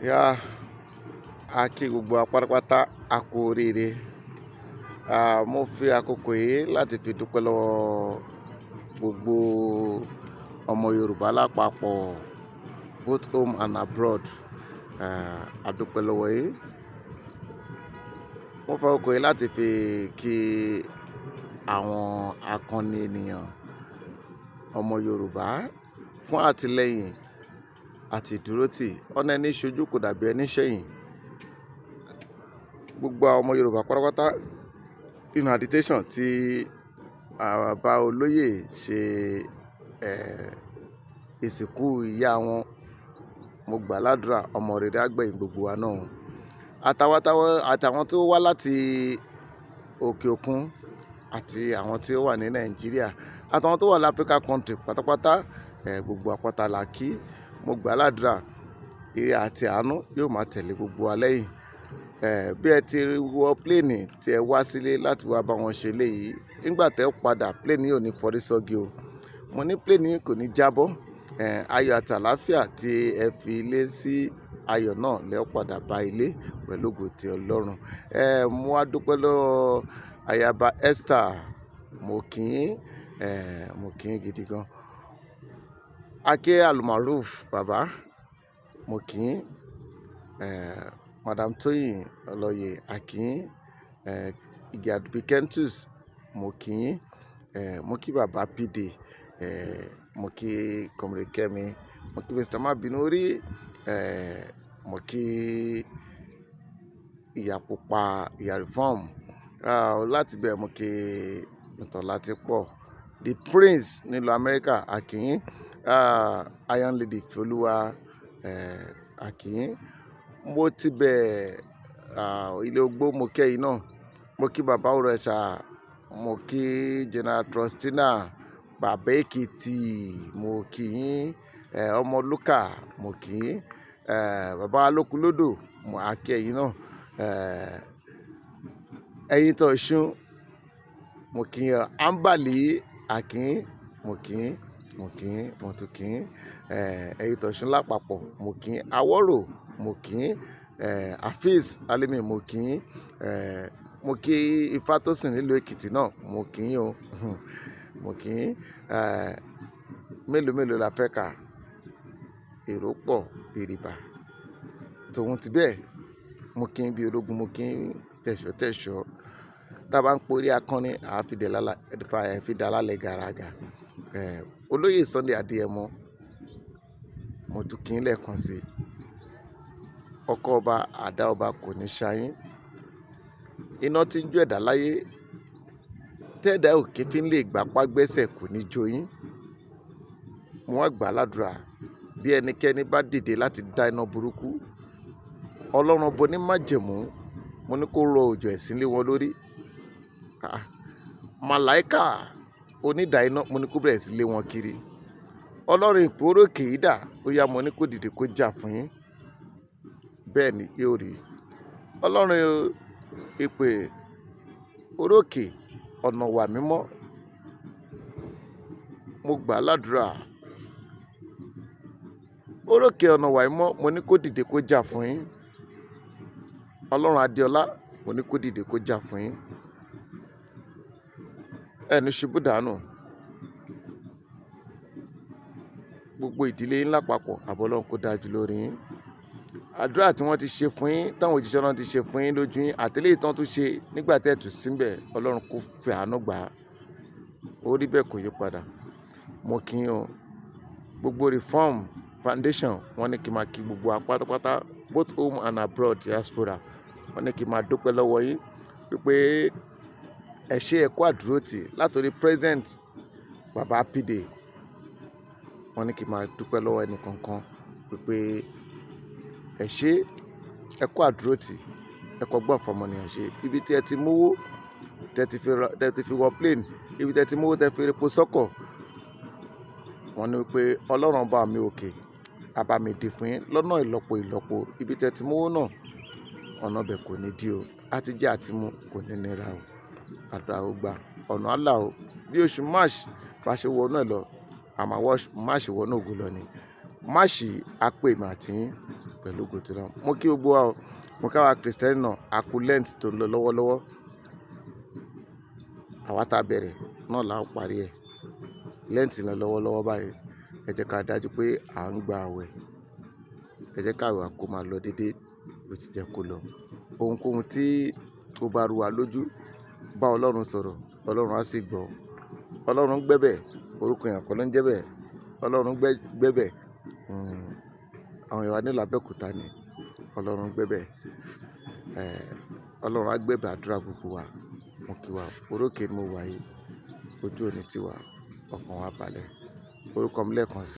Yá, a kí gbogbo wa pátápátá, a kú oríire. Mo fi àkókò yìí láti fi dúpẹ́ lọ́wọ́ gbogbo ọmọ Yorùbá lápapọ̀, both home and abroad. A dúpẹ́ lọ́wọ́ yín. Mo fi àkókò yìí láti fi kí àwọn akọni ènìyàn ọmọ Yorùbá fún àtìlẹ́yìn àti ìdúrótì. Ọ̀nà ẹni ṣojú kò dàbí ẹni ṣẹ̀yìn. Gbogbo àwọn ọmọ Yorùbá pátápátá nínú agitation tí bàbá olóyè ṣe, ìsìnkú ìyá wọn. Mo gbà ládùrá, ọmọ rere á gbẹ̀yìn gbogbo wa náà. Àtàwọn tó wá láti òkè òkun àti àwọn tí ó wà ní Nàìjíríà àtàwọn tó wà ní Africa country pátápátá, gbogbo wa pátá la kí. Mo gbà ládùrá, ire àti àánú yóò máa tẹ̀lé gbogbo wa lẹ́yìn. Bí ẹ ti wọ plane tí ẹ wá sílé láti wá bá wọn ṣe léyìí, nígbà tí ẹ padà, plane yìí ò ní forí sọ́gi o. Mo ní plane yìí kò ní jábọ́. Ayọ̀ àti àlàáfíà tí ẹ fi ilé sí, ayọ̀ náà lẹ ó padà bá ilé pẹ̀lú ògo ti Ọlọ́run. Mo wá dúpẹ́ lọ́wọ́ ayaba Esther, mo kí yín, mo kí yín gidi gan. Ake Almaroof bàbá, mo kí yín. Madam Toyin Olóyè, a kí yín. Ige Adubi Kentus, mo kí yín. Mo kí bàbá PD, mo kí Comrade Kemi, mo kí Mr. Mabinuri, mo kí Ìyá Pupa, Ìyá Reform. Láti bẹ́ẹ̀ mo kí Mr. Latipo, the Prince nílùú Amẹ́ríkà, a kí yín. Iron Lady Folúwa, a kí yín. Mo ti bẹ̀, ilé ogbó, mo kí ẹ̀yin náà. Mo kí bàbá Òrèṣà, mo kí General Trustina, bàbá Èkìtì, mo kí yín. Ọmọ Lúkà, mo kí yín. Bàbá Olókùlódò, mo a kí ẹ̀yin náà. Ẹ̀yin tó Ọ̀ṣun, mo kí yín. Ambali, a kí yín, mo kí yín, mo kí yín, mo tún kí yín. Ẹ̀yin tó Ọ̀ṣun lápapọ̀, mo kí yín. Awọ́rò, mo kí yín. Hafiz Alimi, mo kí yín. Mo kí Ifátósìn nílùú Èkìtì náà, mo kí yín o. Mo kí yín. Mélòó mélòó la fẹ́ kà? Èrò pọ̀ bìrìbà. Tòun tí bẹ́ẹ̀, mo kí yín bí ológun, mo kí yín tẹ̀ṣọ́ tẹ̀ṣọ́. Tí a bá ń porí akọni, a fi dà lálẹ́ gàràgà. Olóyè Sunday Adéyẹmọ, mo tún kí yín lẹ́ẹ̀kan sí. Ọkọ ọba, àdá ọba kò ní ṣá yín. Iná tí ń jó ẹ̀dá láyé, tẹ́ẹ̀dá ò kí fi ń lè gbapá gbẹ́sẹ̀ kò ní jó yín. Mo wá gbà ládùrá, bí ẹnikẹ́ni bá dìde láti dá iná burúkú, Ọlọ́run ọba oní májẹ̀mú, mo ní kó rọ òjò ẹ̀sín lé wọn lórí. Màláíkà onídà iná, mo ní kó bẹ̀rẹ̀ sí lé wọn kiri. Ọlọ́run ìpè orókè ìdà, ó yá, mo ní kó dìde kó jà fún yín. Bẹ́ẹ̀ ni yóò rí. Ọlọ́run ìpè orókè ọ̀nà wà mímọ́. Mo gbà ládùrá. Orókè ọ̀nà wà mímọ́, mo ní kó dìde kó jà fún yín. Ọlọ́run Adéọlá, mo ní kó dìde kó jà fún yín. Ẹ ní ṣubú dànù. Gbogbo ìdílé yín lápapọ̀, àbọ̀ Ọlọ́run kó dájú lórí yín. Àdúrà tí wọ́n ti ṣe fún yín, táwọn òjíṣẹ́ Ọlọ́run ti ṣe fún yín lójú yín, àti eléyìí tí wọ́n tún ṣe nígbà tí ẹ tún síbẹ̀, Ọlọ́run kó fi àánú gbà á. Ó rí bẹ́ẹ̀ kò yí padà. Mo kí yín o. Gbogbo Reform Foundation, wọ́n ní kí n máa kí gbogbo wa pátápátá, both home and abroad diaspora. Wọ́n ní kí n máa dúpẹ́ lọ́wọ́ yín wípé ẹ ṣé, ẹ kú àdúrótì látorí President bàbá PD. Wọ́n ní kí n máa dúpẹ́ lọ́wọ́ ẹni kankan wípé ẹ ṣé, ẹ kú àdúrótì, ẹ kú ọgbọ́n ìfọmọnìyàn ṣe. Ibi tí ẹ ti mú owó, tí ẹ ti fi wọ plane, ibi tí ẹ ti mú owó tí ẹ fi repo sọ́kọ̀. Wọ́n ní wípé Ọlọ́run ọba mi òkè, á bá mi dì fún yín lọ́nà ìlọ́po ìlọ́po. Ibi tí ẹ ti mú owó náà, ọ̀nà bẹ̀ kò ní dí o. A ti jẹ àti mú kò ní nira o. Àdúrà ó gbà, ọ̀nà á là o. Bí oṣù March bá ṣe wọ inú ẹ̀ lọ, a máa wọ March wọ inú ògo lọ ni. March á pè èmi àti yín. Pẹ̀lú ògo ti Ọlọ́run. Mo kí gbogbo wa o. Mo ká wa Kristẹni náà, a kú Lent tó ń lọ lọ́wọ́lọ́wọ́. Àwa tá bẹ̀rẹ̀ náà la ó parí ẹ̀. Lent ń lọ lọ́wọ́lọ́wọ́ báyìí. Ẹ jẹ́ ká dájú pé à ń gba àwẹ̀. Ẹ jẹ́ ká àwẹ̀ wa kó máa lọ dédé bó ti jẹ́ kó lọ. Ohunkóhun tí ó bá rú wa lójú, bá Ọlọ́run sọ̀rọ̀, Ọlọ́run á sì gbọ́. Ọlọ́run gbẹ́bẹ̀, orúkọ èèyàn kan ló ń jẹ́ bẹ́ẹ̀. Ọlọ́run gbẹ́bẹ̀. Àwọn èèyàn wa nílùú Abẹ́òkúta ni. Ọlọ́run gbẹ́bẹ̀. Ọlọ́run á gbẹ́bẹ̀ àdúrà gbogbo wa. Mo kí wa. Orí òkè ni mo wà yìí. Ojú òní ti wà. Ọkàn wa balẹ̀. Orúkọ mi lẹ́ẹ̀kan sí.